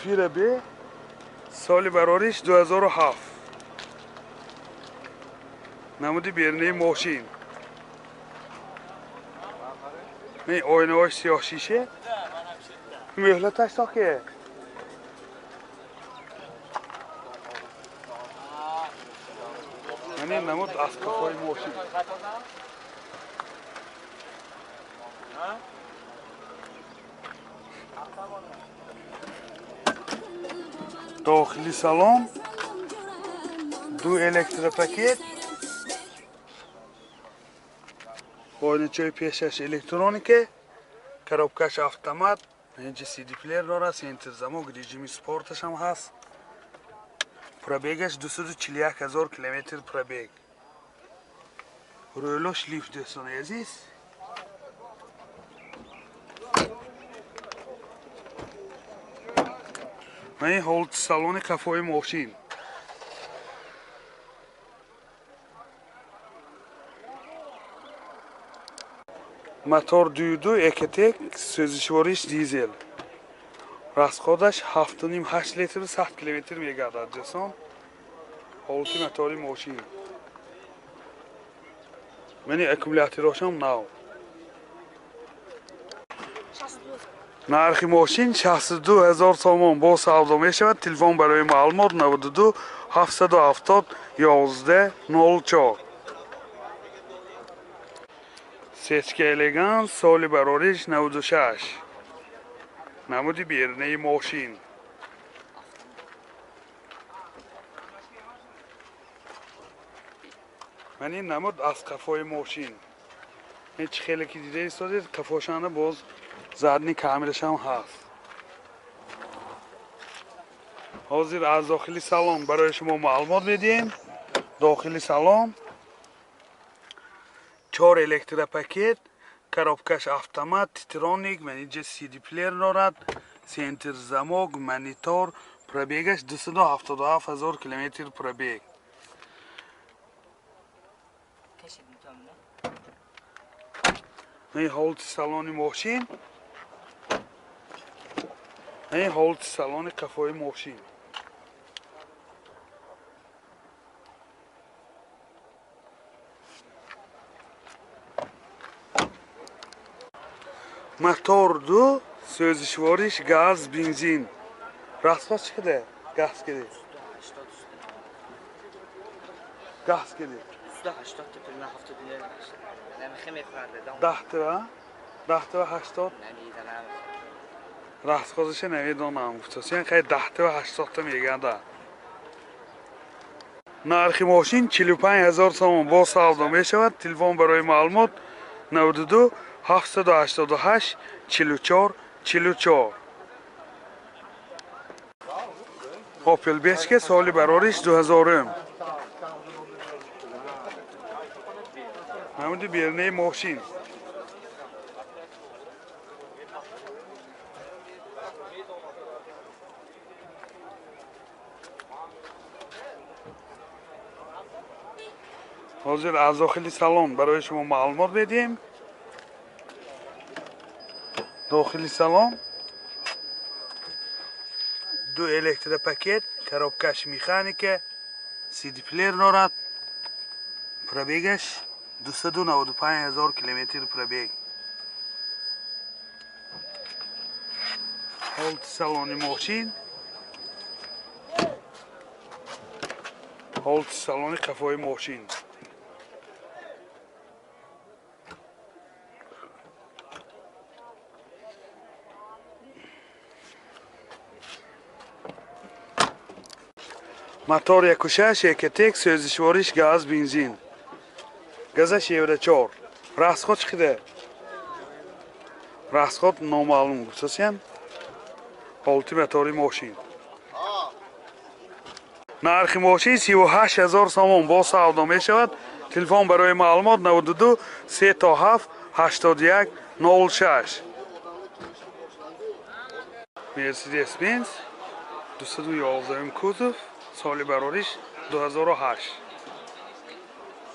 Зафира Б, соли барориш 2007. Намуди берунаи мошин. Не оинаҳои сиёҳ шиша. Мӯҳлаташ то ке? Мани намуд аз қафои мошин. Дохили салон ду электропакет, ойначаи пешаш электроника, коробкаш автомат, инҷа CD плеер дорад, центр замок, режими спорташ ҳам ҳаст. Пробегаш 241 ҳазор километр пробег. Рӯлош лифт, дӯстони азиз. Ман ин ҳолати салони қафои мошин. Мотор 2.2 Ecotec, сӯзишвориш дизел. Расходаш 7.5-8 литр 100 километр мегардад, дӯстон. Ҳолати мотори мошин. Мани аккумуляторошам нав. Нархи мошин 62 ҳазор сомон бо савдо мешавад. Телефон барои маълумот 92 770 11 04. Сечка Элеганс, соли барориш 96. Намуди берунаи мошин. Ман ин намуд аз қафои мошин. Ин чӣ хеле ки дида истодед, қафошанда боз задни камераш ҳам ҳаст. Ҳозир аз дохили салон барои шумо маълумот медиҳем. Дохили салон 4 электропакет, коробкаш автомат, титроник, менеҷер CD плеер дорад, центр замок, монитор, пробегаш 277 ҳазор километр пробег. Ин ҳолати салони мошин. Ин ҳолати салони қафои мошин. Мотор 2, сӯзишвориш газ, бензин. Расход чӣ қадар? Газ кеди. Газ кеди. 80 تا 72 نمیخه میخورد. 10 تا 10 تا 80 نمیدونم. Расходаш намедонам. Гуфтасен хай 10 та 80 та меганда. Нархи мошин 45 ҳазор сомон бо савдо мешавад. Телефон барои маълумот 92 788 44 44. Opel Bechke, соли барориш 2000. Намуди берунаи мошин. Ҳозир аз дохили салон барои шумо маълумот медиҳем. Дохили салон ду электропакет, коробкаш механика, CD плеер дорад, пробегаш 295 ҳазор километр пробег. Ҳолати салони мошин, ҳолати салони қафои мошин. Мотор 1.6 Ecotec, сӯзишвориш газ, бензин. Газаш Евро 4. Расход чӣ қадар? Расход номаълум гуфтасен. Ҳолати мотори мошин. Нархи мошин 38 ҳазор сомон бо савдо мешавад. Телефон барои маълумот 92 3 7 81 06. Mercedes Benz 211 кузов, соли барориш 2008.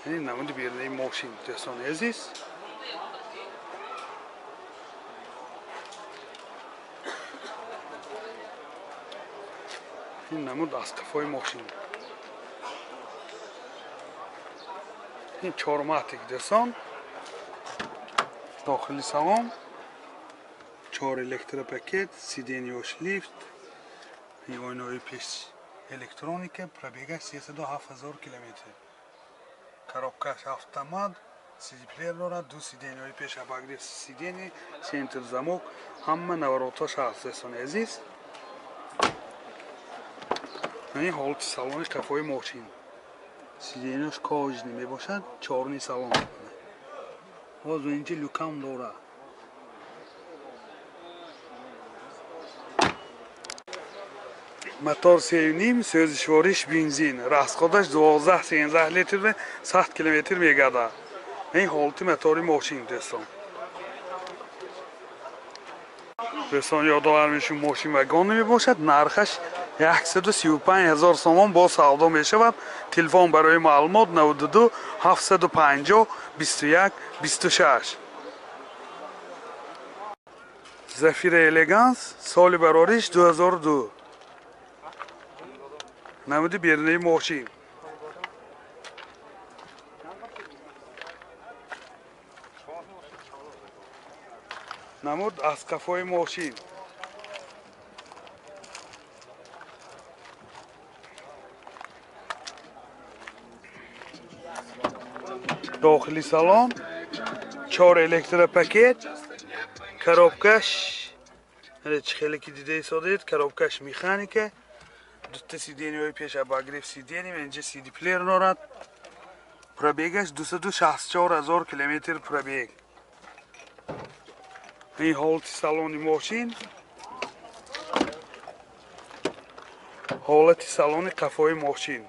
Ин намуди берунаи мошин, дӯстони азиз. Ин намуд аз қафои мошин. Ин чорматик дӯстон. Дохили салон чор электропакет, сиденьёш лифт, ин ойнаҳои пеш электроника, пробегаш 307 000 километр. Коробкаш автомат, сидиплеер дорад, ду сиденьёи пеш обогрев сиденье, центр замок, ҳама наворотҳош ҳаст дӯстони азиз. Ин ҳолати салони қафои мошин. Сиденьёш кожаный мебошад, чорни салон. Боз инҷа люкам дорад. Мотор 3,5, сӯзишвориш бензин. Расходаш 12-13 литр ва 100 километр мегардад. Ин ҳолати мотори мошин дӯстон. Дӯстон ёдовар мешавем, мошин вагон мебошад. Нархаш 135 000 сомон бо савдо мешавад. Телефон барои маълумот 92 750 21 26. Зафира Элеганс, соли барориш 2002. Намуди берунаи мошин. Намуд аз қафои мошин. Дохили салон чор электропакет, коробкаш чӣ хеле ки дида истодед, коробкаш механика, дута сиденьёи пеш обогрев сиденье, инҷа сидиплеер дорад. Пробегаш 264 000 километр пробег. Ин ҳолати салони мошин, ҳолати салони қафои мошин.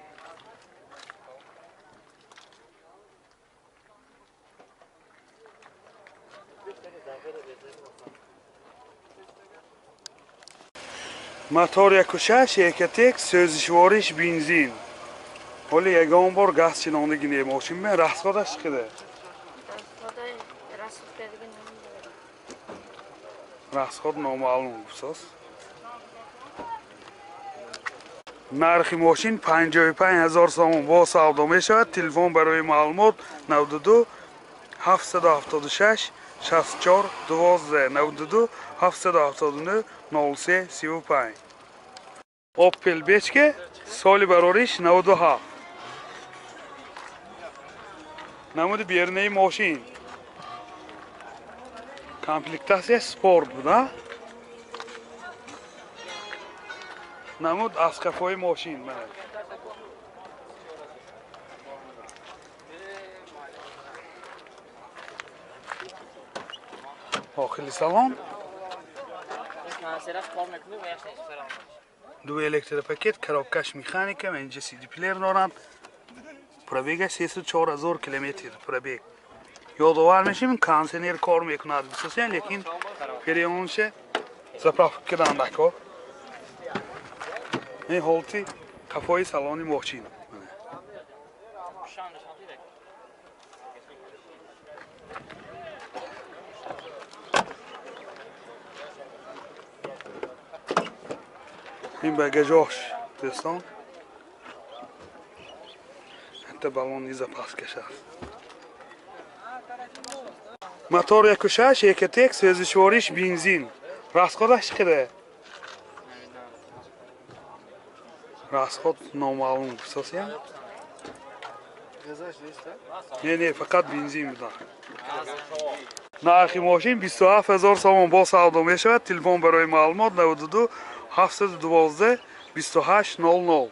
Мотор 1.6 Экотек, сӯзишвориш бензин. Ҳоли ягон бор газ чинондагӣ не мошин ме, расходаш чӣ қадар? Расход номаълум гуфтост. Нархи мошин 55 000 сомон бо савдо мешавад. Телефон барои маълумот 92 776 64 12 92 779 03 35. Opel Бечке, соли барориш 97. Намуди берунаи мошин. Комплектатсия спорт буда. Намуд аз қафои мошин. Дохили салон ду электропакет, коробкаш механика, инҷа сидиплеер дорад. Пробегаш 304 000 километр пробег. Ёдовар мешавем, кондиционер кор мекунад бисосен, лекин переонше заправка кардан дакор. Ин ҳолати қафои салони мошин. Ин багажош дӯстон, ҳатто балони запаскаш аст. Мотор 1.6 Экотек, сӯзишвориш бензин. Расходаш чӣ қадар? Расход номаълум гуфтосия? Не, не, фақат бензин буда. Нархи мошин 27 000 сомон бо савдо мешавад. Телефон барои маълумот 92 712 28 00.